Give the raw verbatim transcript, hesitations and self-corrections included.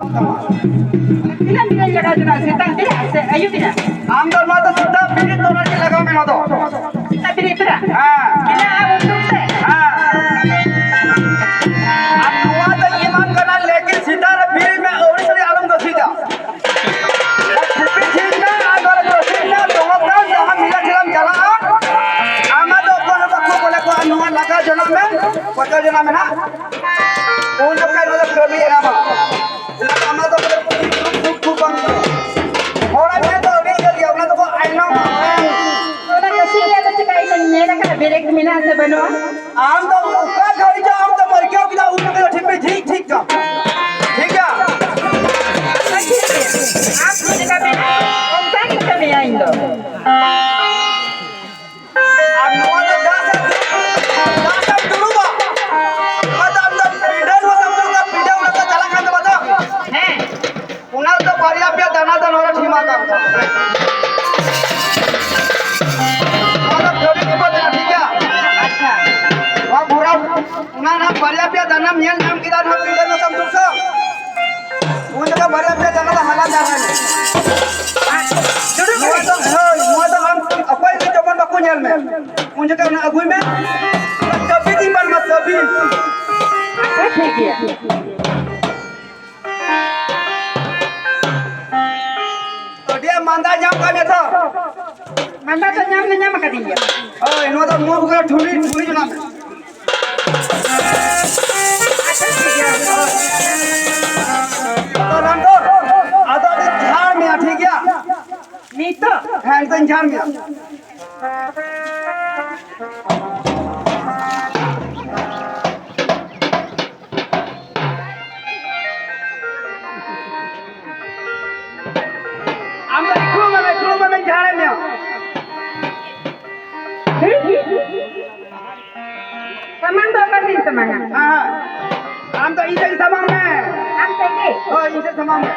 ᱛᱤᱱᱟᱹᱜ ᱢᱤᱱᱤᱴ ᱞᱟᱜᱟᱣ ᱠᱮᱫᱟ? ᱥᱮᱛᱟᱜ ᱵᱮᱨᱟ ᱥᱮ ᱟᱹᱭᱩᱵ ᱵᱮᱨᱟ? ᱟᱢ ᱫᱚ ᱱᱚᱣᱟ ᱫᱚ ᱥᱮᱛᱟᱜ ᱵᱮᱨᱮᱫ ᱛᱚᱨᱟ ᱜᱮ ᱞᱟᱜᱟᱣ ᱢᱮ ᱱᱚᱣᱟ ᱫᱚ᱾ ᱥᱮᱛᱟᱜ ᱵᱮᱨᱮᱫ ᱛᱚᱨᱟ? ᱦᱮᱸ᱾ ᱢᱮᱱᱟᱜᱼᱟ ᱩᱱ ᱛᱮ? ᱦᱮᱸ᱾ ᱟᱨ ᱱᱚᱣᱟ ᱫᱚ ᱮᱢᱟᱢ ᱠᱟᱱᱟ, ᱞᱮᱠᱤᱱ ᱥᱮᱛᱟᱜ ᱨᱮ ᱵᱮᱨᱮᱫ ᱢᱮ, ᱟᱹᱣᱲᱤ ᱥᱟᱹᱣᱲᱤ ᱟᱞᱚᱢ ᱜᱟᱹᱥᱤᱡᱟ᱾ ᱠᱷᱩᱯᱤ ᱡᱷᱤᱡ ᱢᱮ, ᱟᱨ ᱱᱚᱣᱟ ᱨᱮ ᱜᱟᱹᱥᱤᱡ ᱢᱮ, ᱫᱚᱦᱚ ᱠᱟᱜ, ᱡᱟᱦᱟᱸ ᱢᱮᱞᱟ ᱴᱷᱮᱞᱟᱢ ᱪᱟᱞᱟᱜᱼᱟ, ᱟᱢᱟᱜ ᱫᱚ ᱚᱠᱚᱭ ᱦᱚᱸ ᱵᱟᱠᱚ ᱵᱚᱞᱮ ᱠᱚᱣᱟ, ᱱᱚᱣᱟ ᱞᱟᱜᱟᱣ ᱡᱚᱱᱟᱜ ᱢᱮ, ᱯᱚᱪᱚ ᱡᱚᱱᱟᱜ ᱢᱮ ᱱᱟᱦᱟᱜ᱾ ᱩᱱ ᱡᱚᱠᱷᱟᱡ ᱱᱚᱣᱟ ᱫᱚ ᱠᱟᱹᱢᱤ ᱮᱢᱟᱢᱟ᱾ ᱚᱱᱟ ᱫᱚ ᱵᱚᱞᱮ ᱠᱩᱞᱤ ᱫᱩᱠ ᱫᱩᱠ ᱫᱩᱠ ᱵᱟᱝ ᱦᱩᱭᱩᱜᱼᱟ᱾ ᱦᱚᱲ ᱟᱜ ᱧᱮᱞ ᱫᱚ ᱟᱹᱰᱤ ᱤᱭᱟᱹ ᱜᱮᱭᱟ, ᱚᱱᱟ ᱫᱚᱠᱚ ᱟᱭᱱᱚᱢᱟ᱾ ᱚᱱᱟ ᱠᱟᱹᱥᱤ ᱨᱮᱭᱟᱜ ᱫᱚ ᱪᱤᱠᱟ ᱤᱧ ᱧᱮᱞ ᱟᱠᱟᱫᱟ, ᱵᱨᱮᱠ ᱢᱮᱱᱟᱜᱼᱟ ᱥᱮ ᱵᱟᱹᱱᱩᱜᱼᱟ? ᱟᱢ ᱫᱚ ᱚᱠᱟ ᱜᱷᱟᱹᱲᱤ ᱪᱚ ᱟᱢ ᱫᱚᱢ ᱟᱹᱭᱠᱟᱹᱣ ᱠᱮᱫᱟ, ᱩᱱ ᱡᱚᱠᱷᱚᱱ ᱫᱚ ᱴᱷᱤᱠ ᱯᱮ ᱡᱷᱤᱡ ᱴᱷᱤᱠ ᱪᱚ᱾ ᱴᱷᱤᱠ ᱜᱮᱭᱟ? ᱟᱪᱪᱷᱟ, ᱴᱷᱤᱠ ᱜᱮᱭᱟ᱾ ᱟᱢ ᱪᱮᱫ ᱞᱮᱠᱟ ᱢᱮᱱᱟᱜᱼᱟ, ᱚᱱᱠᱟ ᱜᱮᱧ ᱠᱟᱹᱢᱤᱭᱟ ᱤᱧ ᱫᱚ᱾ ᱟᱨ ᱱᱚᱣᱟ ᱫᱚ ᱡᱟᱦᱟᱸ ᱥᱮᱫ ᱫᱩᱲᱩᱵ, ᱡᱟᱦᱟᱸ ᱥᱮᱫ ᱫᱩᱲᱩᱵᱟ, ᱚᱱᱟ ᱫᱚ ᱟᱢ ᱫᱚ ᱯᱤᱰᱟᱹ ᱨᱮ ᱥᱟᱢᱵᱲᱟᱣ ᱠᱟᱜ, ᱯᱤᱰᱟᱹ ᱚᱱᱟ ᱫᱚ ᱪᱟᱞᱟᱜ ᱠᱟᱱ ᱛᱟᱢᱟ ᱛᱚ? ᱦᱮᱸ᱾ ᱚᱱᱟ ᱫᱚ ᱵᱟᱨᱭᱟ ᱯᱮᱭᱟ ᱫᱟᱱᱟ ᱫᱚ ᱱᱚᱰᱮ ᱴᱷᱤᱢᱟ ᱠᱟᱜ ᱢᱮ᱾ ᱱᱚᱣᱟ ᱫᱚ ᱠᱟᱹᱢᱤ ᱵᱤᱯᱚᱫ ᱨᱮᱱᱟᱜ, ᱴᱷᱤᱠ ᱜᱮᱭᱟ? ᱟᱪᱪᱷᱟ᱾ ᱱᱚᱣᱟ ᱵᱷᱚᱨᱟᱣ, ᱚᱱᱟ ᱱᱟᱜ ᱵᱟᱨᱭᱟ ᱯᱮᱭᱟ ᱫᱟᱱᱟᱢ ᱧᱮᱞ ᱧᱟᱢ ᱠᱮᱫᱟ, ᱱᱟᱜ ᱯᱤᱰᱟᱹ ᱨᱮ ᱥᱟᱢᱵᱲᱟᱣ ᱠᱟᱜ᱾ ᱩᱱ ᱡᱚᱠᱷᱚᱡ ᱵᱟᱨᱭᱟ ᱯᱮᱭᱟ ᱫᱟᱱᱟ ᱫᱚ ᱦᱟᱞᱟᱝ ᱫᱟᱨᱟᱭ ᱢᱮ᱾ ᱱᱚᱣᱟ ᱫᱚ, ᱦᱳᱭ, ᱱᱚᱣᱟ ᱫᱚ ᱟᱢ ᱚᱠᱚᱭ ᱜᱮ ᱡᱮᱢᱚᱱ ᱵᱟᱠᱚ ᱧᱮᱞ ᱢᱮ᱾ ᱩᱱ ᱡᱚᱠᱷᱚᱡ ᱚᱱᱟ ᱟᱹᱜᱩᱭ ᱢᱮ᱾ ᱚᱱᱟ ᱪᱟᱹᱵᱤ ᱫᱤᱱ ᱵᱟᱝ ᱢᱟ ᱪᱟᱹᱵᱤ᱾ ᱟᱪᱪᱷᱟ, ᱴᱷᱤᱠ ᱜᱮᱭᱟ᱾ ᱟᱹᱰᱤ ᱟᱸᱴ ᱢᱟᱸᱫᱟ ᱧᱟᱢ ᱠᱟᱜ ᱢᱮ ᱛᱚ᱾ ᱢᱟᱸᱫᱟ ᱫᱚ ᱧᱟᱢ ᱫᱚ ᱧᱟᱢ ᱟᱠᱟᱫᱤᱧ ᱜᱮᱭᱟ᱾ ᱦᱳᱭ, ᱱᱚᱣᱟ ᱫᱚ ᱢᱩ ᱠᱚᱨᱮ ᱴᱷᱩᱞᱤ, ᱴᱷᱩᱞᱤ ᱡᱚᱱᱟᱜ ᱢᱮ᱾ ᱟᱪᱪᱷᱟ, ᱴᱷᱤᱠ ᱜᱮᱭᱟ᱾ ᱟᱫᱚ ᱨᱟᱢᱫᱚᱨ, ᱟᱫᱚ ᱟᱹᱰᱤ ᱡᱷᱟᱲ ᱢᱮᱭᱟ, ᱴᱷᱤᱠ ᱜᱮᱭᱟ? ᱱᱤᱛᱚᱜ? ᱦᱮᱸ, ᱱᱤᱛᱚᱜ ᱤᱧ ᱡᱷᱟᱲ ᱢᱮᱭᱟ᱾ ᱟᱢ ᱫᱚ ᱮᱠᱞᱚ ᱢᱮ, ᱮᱠᱞᱚ ᱢᱮ, ᱡᱷᱟᱲᱮ ᱢᱮᱭᱟ᱾ ᱥᱟᱢᱟᱝ ᱫᱚ ᱚᱠᱟ ᱥᱮᱫ ᱥᱟᱢᱟᱝᱟ? ᱦᱮᱸ, ᱦᱮᱸ᱾ ᱟᱢ ᱫᱚ ᱤᱧ ᱥᱮᱫ ᱥᱟᱢᱟᱝ ᱢᱮ᱾ ᱟᱢ ᱥᱮᱫ ᱜᱮ? ᱦᱳᱭ, ᱤᱧ ᱥᱮᱫ ᱥᱟᱢᱟᱝ ᱢᱮ᱾